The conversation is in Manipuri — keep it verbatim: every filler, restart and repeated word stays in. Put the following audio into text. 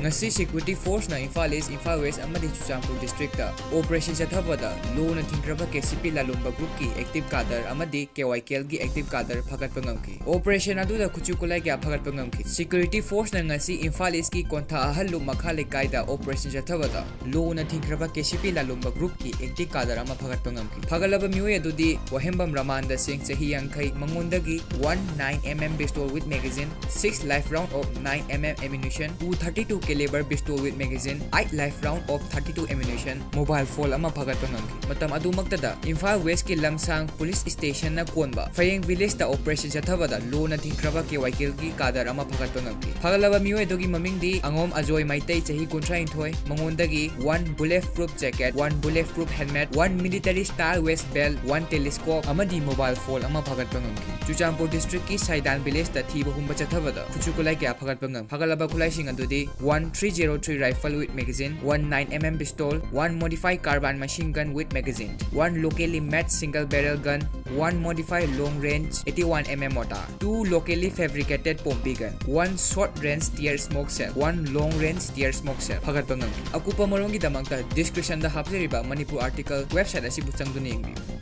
ꯉꯁꯤ security forceꯅ ꯏꯝꯐꯥꯜ ꯏꯁ, ꯏꯝꯐꯥꯜ ꯋꯦꯁ ꯑꯃꯗꯤ ꯆꯨꯔꯆꯥꯟꯄꯨꯔ districtꯇ operation ꯆꯠꯊꯕꯗ ꯂꯣꯅ ꯊꯤꯡꯈ꯭ꯔꯕ ꯀꯦ ꯁꯤ ꯄꯤ ꯂꯥꯂꯨꯝꯕ groupꯀꯤ active cadre ꯑꯃꯗꯤ ꯀꯦ ꯋꯥꯏ ꯀꯦ ꯑꯦꯜꯒꯤ active cadre ꯐꯒꯠꯄ ꯉꯝꯈꯤ꯫ Operation ꯑꯗꯨꯗ ꯈꯨꯠꯁꯨ ꯈꯨꯠꯂꯥꯏ ꯀꯌꯥ ꯐꯒꯠꯄ ꯉꯝꯈꯤ꯫ Security forceꯅ ꯉꯁꯤ ꯏꯝꯐꯥꯜ ꯏꯁꯀꯤ ꯀꯣꯟꯊꯥ ꯑꯍꯜꯂꯨꯞ ꯃꯈꯥ ꯂꯩꯀꯥꯏꯗ operation ꯆꯠꯊꯕꯗ ꯂꯣꯅ ꯊꯤꯡꯈ꯭ꯔꯕ ꯀꯦ ꯁꯤ ꯄꯤ ꯂꯥꯂꯨꯝꯕ groupꯀꯤ active cadre ꯑꯃ ꯐꯒꯠꯄ ꯉꯝꯈꯤ꯫ ꯐꯒꯠꯂꯕ ꯃꯤꯑꯣꯏ ꯑꯗꯨꯗꯤ ꯋꯥꯍꯦꯡꯕꯝ ꯔꯃꯥꯟꯗ ꯁꯤꯡ, ꯆꯍꯤ ꯌꯥꯡꯈꯩ, ꯃꯉꯣꯟꯗꯒꯤ one nine M M pistol with magazine, six live round of nine M M ammunition, two thirty-two caliber pistol with magazine, eight live round of thirty-two ammunition, mobile phone ꯑꯃ ꯐꯒꯠꯄ ꯉꯝꯈꯤ꯫ ꯃꯇꯝ ꯑꯗꯨꯃꯛꯇꯗ ꯏꯝꯐꯥꯜ ꯋꯦꯁꯀꯤ ꯂꯝꯁꯥꯡ police stationꯅ ꯀꯣꯟꯕ ꯐꯌꯦꯡ villageꯇ operation ꯆꯠꯊꯕꯗ ꯂꯣꯅ ꯊꯤꯡꯈ꯭ꯔꯕ ꯀꯦ ꯋꯥꯏ ꯀꯦ ꯑꯦꯜꯒꯤ cadre ꯑꯃ ꯐꯒꯠꯄ ꯉꯝꯈꯤ꯫ ꯐꯒꯠꯂꯕ ꯃꯤꯑꯣꯏ ꯑꯗꯨꯒꯤ ꯃꯃꯤꯡꯗꯤ ꯑꯉꯣꯝ ꯑꯖꯣꯏ ꯃꯩꯇꯩ, ꯆꯍꯤ ꯀꯨꯟꯊ꯭ꯔꯥꯅꯤꯊꯣꯏ, ꯃꯉꯣꯟꯗꯒꯤ one bullet proof jacket, one bullet proof helmet, one military style waist belt, one telescope ꯑꯃꯗꯤ mobile phone ꯑꯃ ꯐꯒꯠꯄ ꯉꯝꯈꯤ꯫ ꯆꯨꯔꯆꯥꯟꯄꯨꯔ districtꯀꯤ ꯁꯥꯏꯗꯥꯟ villageꯇ ꯊꯤꯕ ꯍꯨꯝꯕ ꯆꯠꯊꯕꯗ ꯈꯨꯠꯁꯨ ꯈꯨꯠꯂꯥꯏ ꯀꯌꯥ ꯐꯒꯠꯄ ꯉꯝꯈꯤ꯫ ꯐꯒꯠꯂꯕ ꯈꯨꯠꯂꯥꯏꯁꯤꯡ ꯑꯗꯨꯗꯤ one three zero three rifle with magazine, one nine M M pistol, one modified carbine machine gun with magazine, one locally made single barrel gun, one modified long range eighty-one M M mortar, two locally fabricated pompi gun, one short range tear smoke shell, one long range tear smoke shell ꯐꯒꯠꯄ ꯉꯝꯈꯤ꯫ ꯑꯀꯨꯞꯄ ꯃꯔꯣꯜꯒꯤꯗꯃꯛꯇ descriptionꯗ ꯍꯥꯞꯆꯔꯤꯕ ꯃꯅꯤꯄꯨꯔ article website ꯑꯁꯤꯕꯨ ꯆꯪꯗꯨꯅ ꯌꯦꯡꯕꯤꯌꯨ꯫